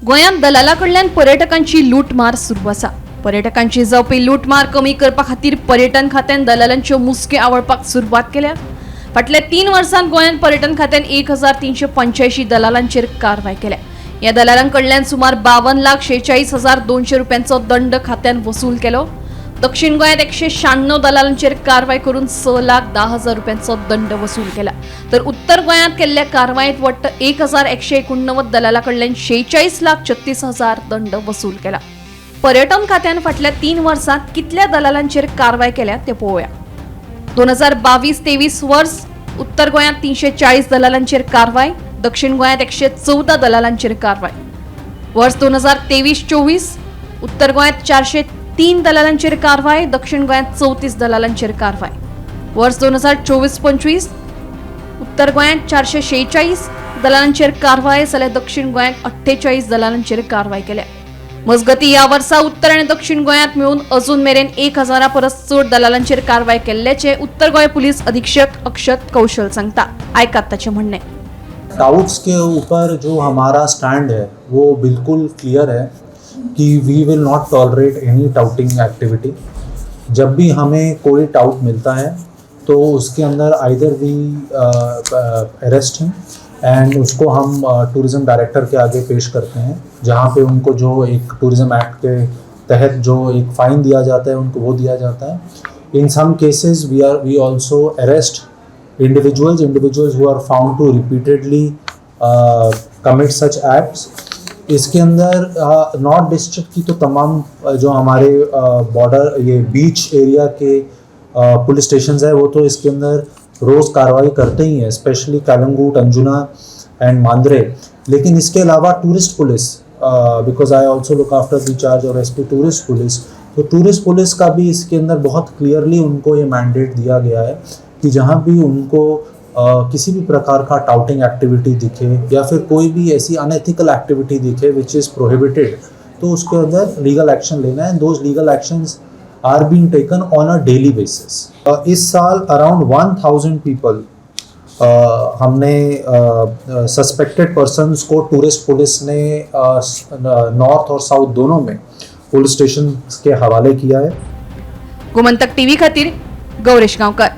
गोंयांत दलाला कडल्यान पर्यटकांची लूटमार सुरू आसा. पर्यटकांची जावपी लूटमार कमी करपा खातीर पर्यटन खात्यान दलालांच्यो मुसक्यो आवळपाक सुरवात केल्या. फाटल्या 3 वर्सांत गोंयांत पर्यटन खात्यान 1385 दलालांचेर कारवाय केल्या. ह्या दलालां कडल्यान सुमार 52,46,200 रुपयांचो दंड खात्यान वसूल केलो. दक्षिण गोंयांत 196 दलालांचेर कारवाय करून 6,10,000 रुपयांचो दंड वसूल केला, तर उत्तर गोंयांत केल्ल्या कारवायेत वट्ट 1189 दलाला कडल्यान 46,36,000 दंड वसूल केला. पर्यटन खात्यान फाटल्या 3 वर्सांत कितल्या दलालांचेर कारवाय केल्या ते पळोवया. 2022-23 वर्स, उत्तर गोंयांत 340 दलालांचेर कारवाय, दक्षिण गोंयांत 114 दलालांचेर कारवाय. वर्स 2023-24, उत्तर गोंयांत 403 दलालांचेर कारवाय, दक्षिण गोंयांत 34 दलालांचेर कारवाय. वर्स 2024-25, उत्तर गोंयांत 446 दलालांचेर कारवाय जाल्यार दक्षिण गोंयांत 48 दलालांचेर कारवाय केल्या. मजगती, ह्या वर्सा उत्तर आनी दक्षिण गोंयांत मेळून अजून मेरेन 1000 परस चड दलालांचेर कारवाय केल्ल्याचे उत्तर गोंय पुलीस अधीक्षक अक्षत कौशल सांगता. आयकात ताचें म्हणणें. टाउट्स के ऊपर जो हमारा स्टैंड है, वो बिल्कुल क्लियर है कि we will not tolerate any touting activity. जब भी हमें कोई टाउट मिलता है, तो उसके अंदर either we arrest him and उसको हम टूरिज़्म डायरेक्टर के आगे पेश करते हैं, जहाँ पे उनको जो एक टूरिज़्म एक्ट के तहत जो एक फ़ाइन दिया जाता है, उनको वो दिया जाता है. In some cases, we also arrest individuals who are found to repeatedly commit such acts. इसके अंदर नॉर्थ डिस्ट्रिक्ट की तो तमाम जो हमारे बॉर्डर, ये बीच एरिया के पुलिस स्टेशन है, वो तो इसके अंदर रोज़ कार्रवाई करते ही हैं, स्पेशली कलंगूट, अंजुना एंड मांद्रे. लेकिन इसके अलावा tourist police, because I also look after the charge of SP Tourist Police, तो टूरिस्ट पुलिस का भी इसके अंदर बहुत क्लियरली उनको ये मैंडेट दिया गया है कि जहाँ भी उनको किसी भी प्रकार का टाउटिंग एक्टिविटी दिखे या फिर कोई भी ऐसी अनएथिकल एक्टिविटी दिखे which is prohibited, तो उसके अंदर लीगल एक्शन लेना है. Those legal actions are being taken on a daily basis. इस साल अराउंड 1000 पीपल हमने सस्पेक्टेड पर्सन्स को टूरिस्ट पुलिस ने नॉर्थ और साउथ दोनों में पुलिस स्टेशन के हवाले किया है. गोमंतक टीव्ही खातीर गौरेश गांवकर.